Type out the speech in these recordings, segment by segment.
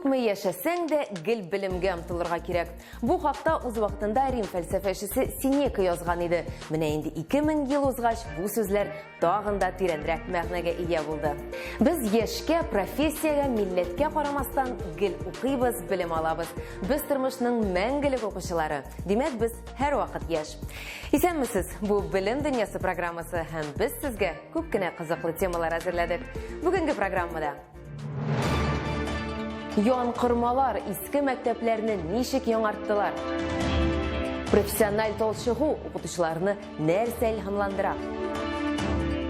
Күпме яшәсәң дә, гел белемгә омтылырга кирәк. Бу хакта үз вакытында Рим фәлсәфәчесе Сенека язган иде. Менә инде 2000 ел узгач, бу сүзләр тагын да тирәнрәк мәгънәгә ия булды. Без яшькә, профессиягә, милләткә карамастан гел укыйбыз, белем алабыз. Без тормышның мәңгелек укучылары. Димәк, без һәрвакыт яшь. Исәнмесез! Бу Белем дөньясы программасы һәм без сезгә күп кенә кызыклы темалар әзерләдек. Бүгенге программада Янкормалар иске мәктәпләрне ничек яңарттылар? Профессиональ талчыгу укытучыларны нәрсә илһамландыра?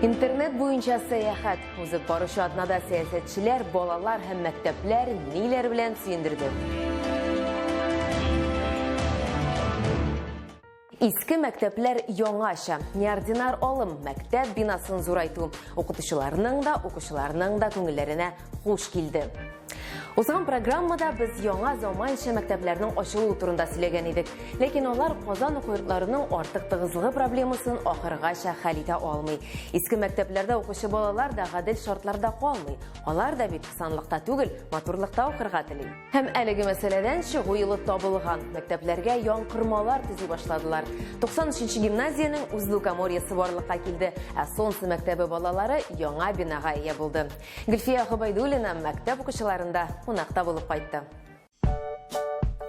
Интернет буенча сәяхәт. Узып баручы атнада сәясәтчеләр, балалар һәм мәктәпләр ниләр белән сөендерде? Иске мәктәпләр яңача, неординар алым, мәктәп бинасын зурайту укытучыларның да, укучыларның да күңелләренә хуш килде. Узган программада без яңа заманча мәктәпләрнең ачылуы турында сөйләгән идек. Ләкин алар Казан уку йортларының артык тыгызлыгы проблемасын ахыргача хәл итә алмый. Иске мәктәпләрдә укучы балалар да гадел шартларда калмый. Алар да бит кысанлыкта түгел, матурлыкта укырга тели. Һәм әлеге мәсьәләдән чыгу юлы табылган. Мәктәпләргә янкормалар төзи башладылар. 93 нче гимназиянең үз лукоморьесы барлыкка килде, ә Солнце мәктәбе балалары яңа бинага ия булды. Гөлфия Гобәйдуллина мәктәп укучыларында кунакта булып кайтты.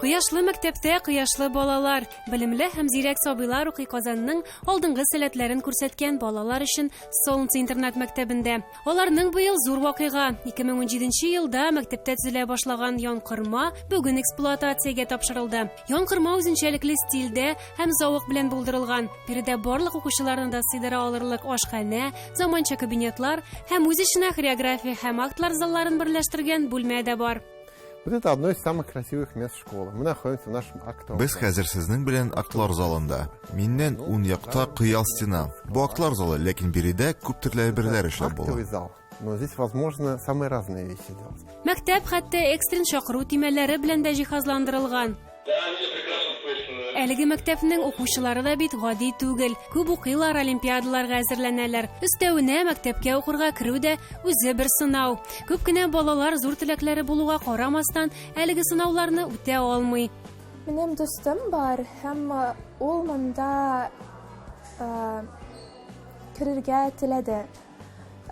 Кояшлы мәктәптә кояшлы балалар, белемле һәм зирәк сабыйлар укый Казанның алдынгы сәләтләрен күрсәткән балалар өчен Солнце интернат мәктәбендә. Аларның быел зур вакыйга, 2017 елда мәктәптә төзелә башлаган янкорма бүген эксплуатациягә тапшырылды. Янкорма үзенчәлекле стильдә һәм завык белән булдырылган. Биредә барлык укучыларны да сыйдыра алырлык ашханә, заманча кабинетлар һәм үз эченә хореография һәм актлар залларын берләштергән бүлмә дә бар. Вот это одно из самых красивых мест школы. Мы находимся в нашем актовом. Без хәзер сезнең белән актлар залында. Миннән ун якта кыял стена. Бу актлар залы, ләкин биредә күп төрле әйберләр эшләп була. Актовый зал. Но здесь возможно самые разные вещи делать. Мәктәп хәтта экстрен чакыру төймәләре белән дә җиһазландырылган. Әлеге мәктәпнең укучылары да бит гади түгел. Күп укыйлар, олимпиадаларга әзерләнәләр. Өстәвенә, мәктәпкә укырга керү дә үзе бер сынау. Күп кенә балалар зур теләкләре булуга карамастан, әлеге сынауларны үтә алмый. Минем дустым бар һәм ул монда керергә теләде.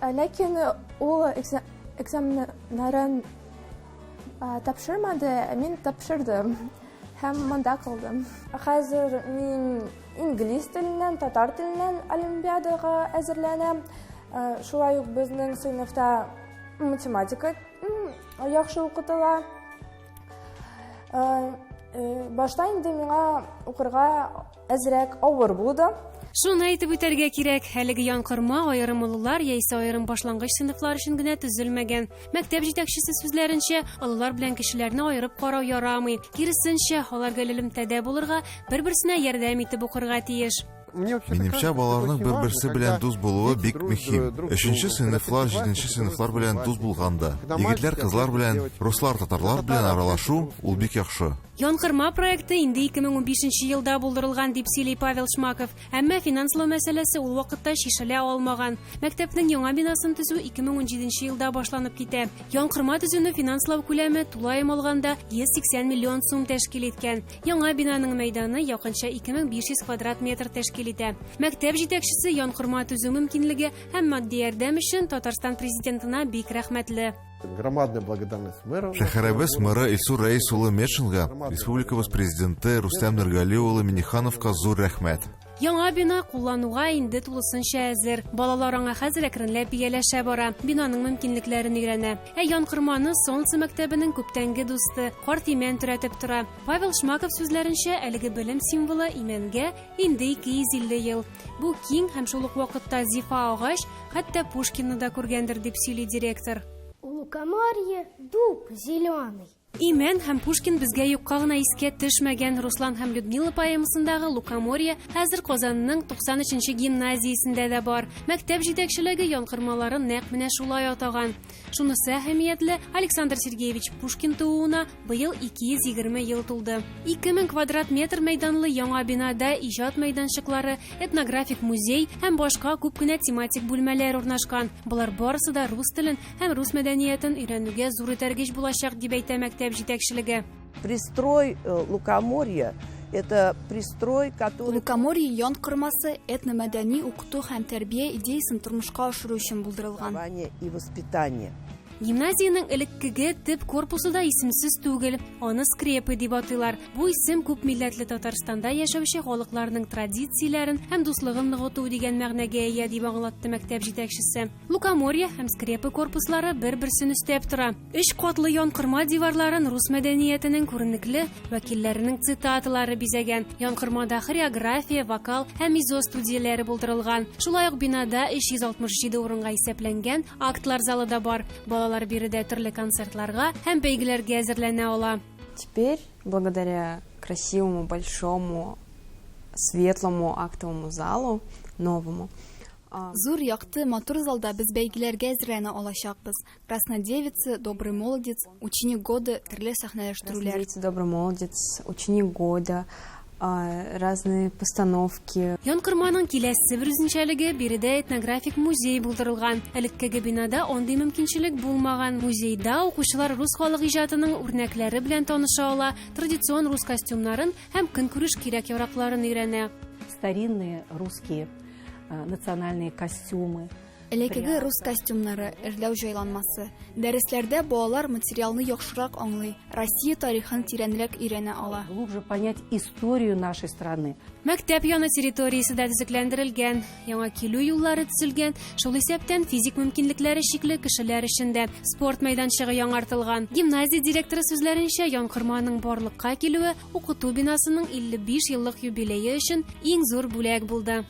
Ләкин ул экзаменнарын Тапшырмады, ә мин тапшырдым һәм монда калдым. Хәзер мин инглиз теленнән, татар теленнән олимпиадага әзерләнәм. Шулай ук безнең сыйныфта математика яхшы укытыла. Башта инде миңа укырга Әзрәк авыр булды. Шуны әйтеп үтәргә кирәк, әлеге янкорма аерым олылар яисә аерым башлангыч сыйныфлар өчен генә төзелмәгән. Мәктәп җитәкчесе сүзләренчә, олылар белән кечеләрне аерып карау ярамый. Киресенчә, алар гел элемтәдә булырга, бер-берсенә ярдәм итеп укырга тиеш. Минемчә, балаларның бер-берсе белән дус булуы бик мөһим. Өченче сыйныфлар җиденче сыйныфлар белән дус булганда, егетләр кызлар белән, руслар татарлар белән аралашу, ул бик яхшы. Янкорма проекты инде 2015 елда булдырылган, дип сөйли Павел Шмаков. Әмма финанслау мәсьәләсе ул вакытта чишелә алмаган. Мәктәпнең яңа бинасын төзү 2017 елда башланып китә. Янкорма төзүне финанслау күләме, тулаем алганда, 180 миллион сум тәшкил иткән. Яңа бинаның мәйданы якынча 2500 квадрат метр тәшкил итә. Мәктәп җитәкчесе янкорма төзү мөмкинлеге һәм матди ярдәм өчен Татарстан Президентына бик рәхмәтле. Громадная благодарность мэру. Шәһәребез мэры Илсур Рәис улы Метшинга, республикабыз президенты Рустам Нургали улы Миннихановка зур рәхмәт. Яңа бина куллануга инде тулысынча әзер. Балалар аңа хәзер әкренләп ияләшә бара, бинаның мөмкинлекләрен өйрәнә. Ә янкорманы Солнце мәктәбенең күптәнге дусты, карт имән терәтеп тора. Павел Шмаков сүзләренчә, әлеге белем символы имәнгә инде 250 ел. Бу киң һәм шул ук вакытта зифа агач Хәтта Пушкинны да күргәндер, дип сөйли директор. У лукоморья дуб зеленый. Имән һәм Пушкин безгә юкка гына искә төшмәгән. Руслан һәм Людмила поэмасындагы Лукоморье хәзер Казанның 93 нче гимназиясендә дә бар. Мәктәп җитәкчелеге янкормаларын нәкъ менә шулай атаган. Шунысы әһәмиятле, Александр Сергеевич Пушкин тууына быел 220 ел тулды. 2000 квадрат метр мәйданлы яңа бинада иҗат мәйданчыклары, этнографик музей һәм башка күп кенә тематик бүлмәләр урнашкан. Болар барысы да рус телен һәм рус мәдәниятен өйрәнүгә зур этәргеч булачак, дип әйтә мәктәп. мәктәп җитәкчелеге. Пристрой э, Лукоморья это пристрой, который... Лукоморье янкормасы этномәдәни укыту һәм тәрбия идеясын тормышка ашыру өчен булдырылган. И воспитание. Гимназиянең элеккеге төп корпусы да исемсез түгел. Аны скрепы дип атыйлар. Бу исем күп милләтле Татарстанда яшәүче халыкларның традицияләрен һәм дуслыгын ныгыту дигән мәгънәгә ия дип аңлатты мәктәп җитәкчесе. Лукоморье һәм скрепы корпуслары бер-берсен өстәп тора. Өч катлы янкорма диварларын рус мәдәниятенең күренекле вәкилләренең цитаталары бизәгән. Янкормада хореография, вокал һәм изо студияләре булдырылган. Шулай ук бинада 367 урынга исәпләнгән актлар залы да бар. Балалар биредә төрле концертларга һәм бәйгеләргә әзерләнә ала. Теперь, благодаря красивому, большому, светлому актовому залу, новому, Зур, якты, матур залда без бәйгеләргә әзерләнә алачакбыз. Краснодевица, Добрый молодец, Ученик года, төрле сәхнәләштерүләр. Краснодевица, Добрый молодец, Ученик года, разные постановки. Янкорманың киләсе бер үзенчәлеге биредә этнографик музей булдырылган. Элеккеге бинада андый мөмкинчелек булмаган. Музейда укучылар рус халык иҗатының үрнәкләре белән таныша ала, традицион рус костюмнарын һәм көнкүреш кирәк-яракларын өйрәнә. Старинные русские национальные костюмы. Элеккеге рус костюмнары, эрләү җайланмасы. Дәресләрдә балалар материалны яхшырак аңлый, Россия тарихын тирәнрәк өйрәнә ала. Глубже понять историю нашей страны. Мәктәп яны территориясе дә төзекләндерелгән, яңа килү юллары төзелгән, шул исәптән физик мөмкинлекләре чикле кешеләр өчен дә спорт мәйданчыгы яңартылган. Гимназия директоры сүзләренчә, янкорманың барлыкка килүе укыту бинасының 55 еллык юбилее өчен иң зур бүләк булды.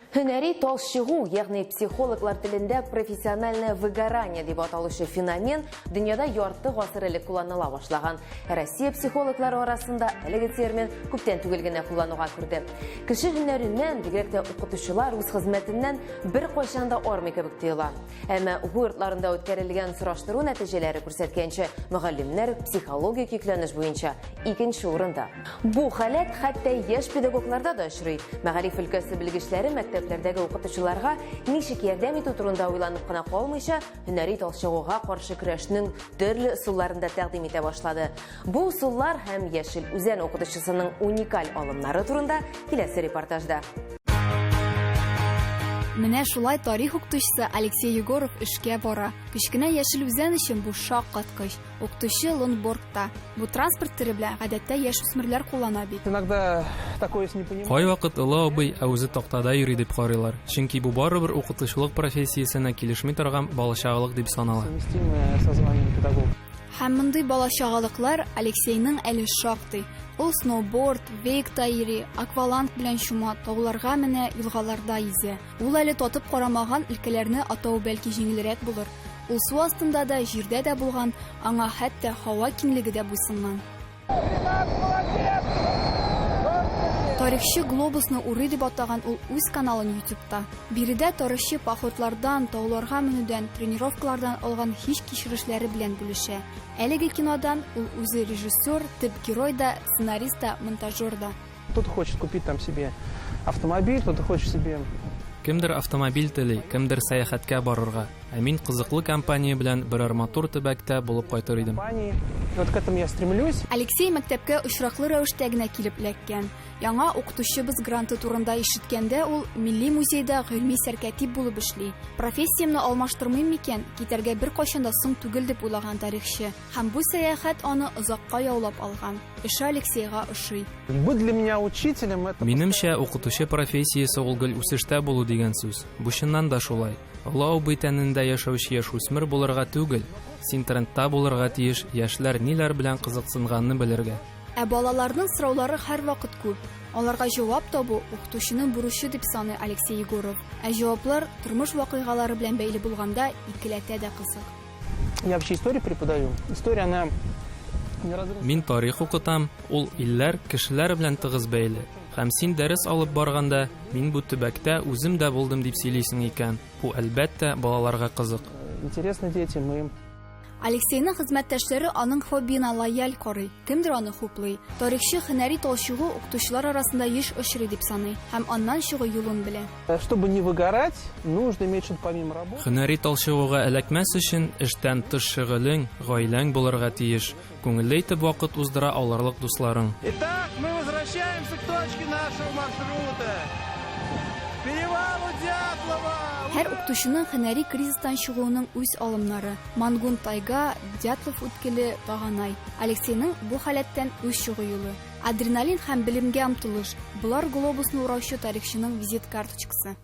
Һөнәри талчыгу, ягъни психологлар телендә профессиональное выгорание дип аталучы феномен дөньяда ярты гасыр элек кулланыла башлаган. Россия психологлары арасында әлеге термин күптән түгел генә куллануга керде. Кеше һөнәреннән, бигрәк тә укытучылар үз хезмәтеннән беркайчан да армый кебек тоела. Әмма уку йортларында үткәрелгән сораштыру нәтиҗәләре күрсәткәнчә, мөгаллимнәр психологик йөкләнеш буенча икенче урында. Бу халәт хәтта яшь педагогларда да очрый. Мәгариф өлкәсе белгечләре мәктәпләрдәге укытучыларга ничек ярдәм итү турында уйланып кына калмыйча, һөнәри талчыгуга каршы көрәшнең төрле ысулларын да тәкъдим итә башлады. Бу ысуллар һәм Яшел Үзән укытучысының уникаль алымнары турында киләсе репортажда. Менә шулай тарих укытучысы Алексей Егоров эшкә бара. Кечкенә Яшел Үзән өчен бу шаккаткыч. Укытучы лонгбордта. Бу транспорт төре белән гадәттә яшүсмерләр куллана бит. Иногда такое есть непонимание. Кайвакыт олы абый, ә үзе тактада йөри дип карыйлар. Чөнки бу барыбер укытучылык профессиясенә килешми торган балачагалык дип санала. Совместимое со званием педагога. Һәм мондый балачагалыклар Алексейның әле шактый. Ул сноуборд, вейкта йөри, акваланг белән чума, тауларга менә, елгаларда йөзә. Ул әле татып карамаган өлкәләрне атау бәлки җиңелрәк булыр. Ул су астында да, җирдә дә булган, аңа хәтта һава киңлеге дә буйсынган. Тарихчы глобусны урый дип атаган ул үз каналын ютубта. Биредә тарихчы походлардан, тауларга менүдән, тренировкалардан алган хис-кичерешләре белән бүлешә. Әлеге кинодан ул үзе режиссер, төп герой да, сценарист та, монтажер да. Кто-то хочет купить там себе автомобиль, кто-то хочет себе... Кемдер автомобиль тели, кемдер сәяхәткә барырга. Ә мин кызыклы компания белән берәр матур төбәктә булып кайтыр идем. Вот к этому я стремлюсь. Алексей мәктәпкә очраклы рәвештә генә килеп эләккән. Яңа укытучыбыз гранты турында ишеткәндә ул Милли музейда гыйльми сәркәтип булып эшли. Профессиямне алмаштырмыйм микән, китәргә беркайчан да соң түгел дип уйлаган тарихчы. Һәм бу сәяхәт аны озакка яулап алган. Эше Алексейга ошый. Быть для меня учителем это Минемчә, укытучы профессиясе ул гел үсештә булу дигән сүз. Бу чыннан да шулай. Олы абый тәнендә яшәүче яшүсмер булырга түгел, син трендта булырга тиеш, яшьләр ниләр белән кызыксынганны белергә. Ә балаларның сораулары һәрвакыт күп. Аларга җавап табу, укытучының бурычы, дип саный Алексей Егоров. Ә җаваплар тормыш вакыйгалары белән бәйле булганда икеләтә дә кызык. Я вообще историю преподаю. История, она неразрывно Мин тарих укытам, ул илләр, кешеләр белән тыгыз бәйле. Һәм син дәрес алып барганда, мин бу төбәктә үзем дә булдым дип сөйлисең икән, бу, әлбәттә, балаларга кызык. Интересно детям и... Алексейның хезмәттәшләре аның хоббиена лояль карый, кемдер аны хуплый. Тарихчы һөнәри талчыгу укытучылар арасында еш очрый дип саный һәм аннан чыгу юлын белә. Чтобы не выгорать, нужно иметь что-то помимо работы. Һөнәри талчыгуга эләкмәс өчен, эштән тыш шөгылең, гаиләң булырга тиеш, күңелле итеп вакыт уздыра алырлык дусларың. Итак, мы возвращаемся к точке нашего маршрута. Перевалу Дятлова! Һәр укытучының һөнәри кризистан чыгуының үз алымнары. Мангун тайга, Дятлов үткеле, Таганай. Алексейның бу халәттән үз чыгу юлы. Адреналин һәм белемгә омтылыш, болар глобусны ураучы тарихчының визит карточкасы.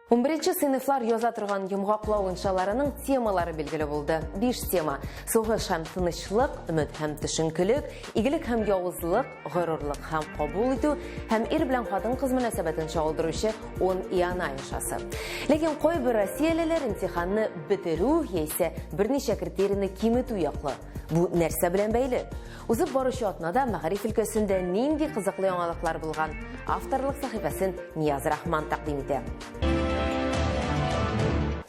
Унберенче сыйныфлар яза торган йомгаклау иншаларының темалары билгеле булды. Биш тема: сугыш һәм тынычлык, өмет һәм төшенкелек, игелек һәм явызлык, горурлык һәм кабул итү һәм ир белән хатын-кыз мөнәсәбәтен чагылдыручы ун иана иншасы. Ләкин кайбер россиялеләр имтиханны бетерү яисә берничә критерийны киметү яклы. Бу нәрсә белән бәйле? Узып баручы атнада мәгариф өлкәсендә нинди кызыклы яңалыклар булган? Авторлык сәхифәсен Нияз Рахман тәкъдим итә.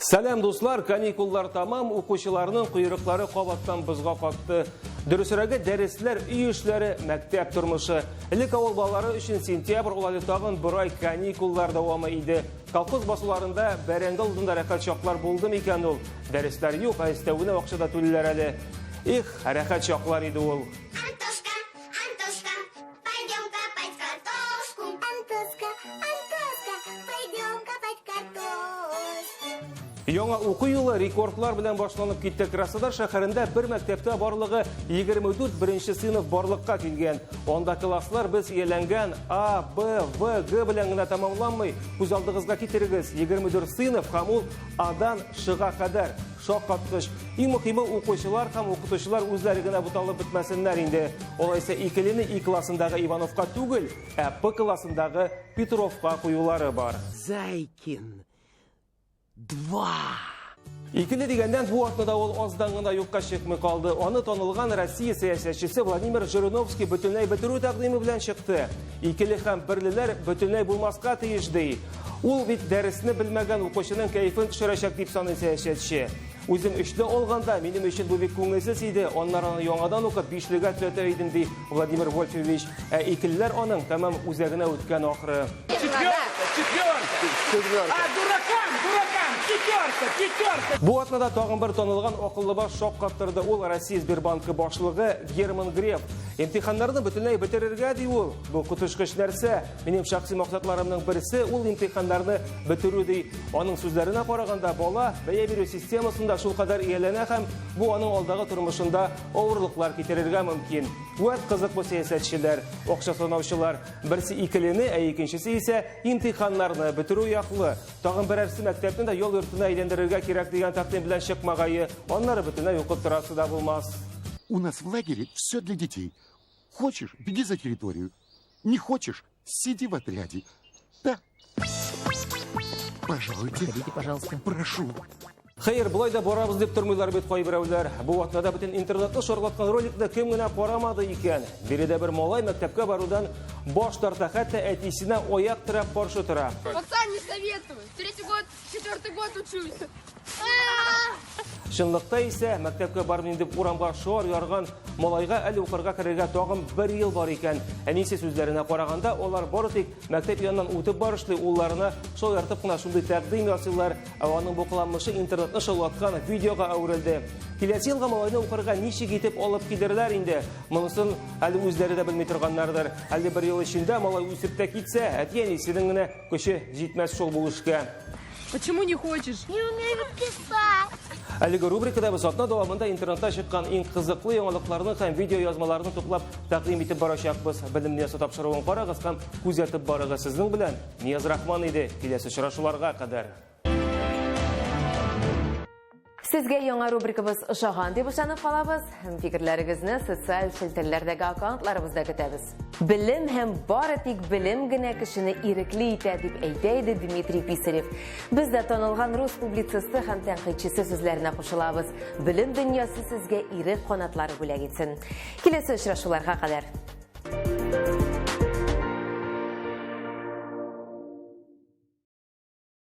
Сәлам, дуслар! Каникуллар тамам, укучыларның койрыклары кабаттан бозга катты. Дөресрәге, дәресләр, өй эшләре, мәктәп тормышы. Элек авыл балалары өчен сентябрь ул әле тагын бер ай каникуллар дәвамы иде. Колхоз басуларында бәрәңге алдында рәхәт чаклар булды микән ул? Дәресләр юк, ә өстәвенә акча да түлиләр әле. Их, рәхәт чаклар иде ул. Антошка, Антошка, пойдем копать картошку. Антошка, Антошка, пойдем копать картошку. Яңа уку елы рекордлар белән башланып китте. Краснодар шәһәрендә бер мәктәптә барлыгы 24 беренче сыйныф барлыкка килгән. Анда класслар без ияләнгән А, Б, В, Г белән генә тәмамланмый. Күз алдыгызга китерегез, 24 сыйныф һәм ул Адан Шга кадәр. Шаккаткыч. Иң мөхиме, укучылар һәм укытучылар үзләре генә буталып бетмәсеннәр инде. Алайса икелене И классындагы Ивановка түгел, ә П классындагы Петровка куюлары бар. Зайкин. Два. Икеле дигәннән, бу атнада ул аздан гына юкка чыкмый калды. Аны танылган Россия сәясәтчесе Владимир Жириновский бөтенләй бетерү тәкъдиме белән чыкты. Икеле һәм берлеләр бөтенләй булмаска тиеш, ди. Ул бит дәресне белмәгән укучының кәефен төшерәчәк, дип саный сәясәтче. Үзем өчле алганда, минем өчен бу бик күңелсез иде, аннары аны яңадан укып, бишлегә төзәтә идем, ди Владимир Вольфович. Ә икелеләр аның тәмам үзәгенә үткән ахры. Четверка, четверка. Четверка. А, дуракам, дуракам, пятерка, пятерка. Бу атнада тагын бер танылган акыллы баш шаккаттырды. Ул Россия Сбербанкы башлыгы Герман Греф. Имтиханнарны бөтенләй бетерергә, ди ул. Бу коточкыч нәрсә. Минем шәхси максатларымның берсе ул имтиханнарны бетерү, ди. Аның сүзләренә караганда, бала бәя бирү системасында шулкадәр ияләнә һәм бу аның алдагы тормышында авырлыклар китерергә мөмкин. Вәт кызык бу сәясәтчеләр, акча санаучылар. Берсе икелене, ә икенчесе исә имтиханнарны бетерү яклы. Тагын берәрсе мәктәпне дә ял йортына әйләндерергә кирәк дигән тәкъдим белән чыкмагае. Аннары бөтенләй укып торасы да булмас. У нас в лагере все для детей. Хочешь, беги за территорию. Не хочешь, сиди в отряде. Да. Пожалуйте. Проходите, пожалуйста. Прошу. Хәер, болай да барабыз дип тормыйлар бит кайберәүләр. Бу атнада бөтен интернетны шарлаткан роликны кем генә карамады икән? Биредә бер малай мәктәпкә барудан баш тарта, хәтта әтисенә аяк терәп каршы тора. Пацан, не советую. Третий год, четвертый год учусь. Чынлыкта исә мәктәпкә бармыйм дип урамга шар ярган малайга әле укырга керергә тагын бер ел бар икән. Әнисе сүзләренә караганда, алар бары тик мәктәп яныннан үтеп барышлый улларына шаяртып кына шундый тәкъдим ясыйлар. Ә аның бу кыланмышы интернетны шаулаткан видеога әверелде. Киләсе елга малайны укырга ничек итеп алып килерләр инде? Монысын әле үзләре дә белми торганнардыр. Әле бер ел эчендә малай үсеп тә китсә, әти-әнисенең генә көче җитмәс шул бу эшкә. Почему не хочешь? Не умею писать. Әлеге рубрикада без атна дәвамында интернетта чыккан иң кызыклы яңалыкларны һәм видеоязмаларны туплап тәкъдим итеп барачакбыз. Белем дөньясы тапшыруын карагыз һәм күзәтеп барыгыз. Сезнең белән Нияз Рахман иде. Киләсе очрашуларга кадәр. Сезгә яңа рубрикабыз ошаган дип ышанып калабыз. Һәм фикерләрегезне социаль челтәрләрдәге аккаунтларыбызда көтәбез. Белем һәм бары тик белем генә кешене ирекле итә, дип әйтә иде Дмитрий Писарев. Без дә танылган рус публицисты һәм тәнкыйтьчесе сүзләренә кушылабыз. Белем дөньясы сезгә ирек канатлары бүләк итсен. Киләсе очрашуларга кадәр.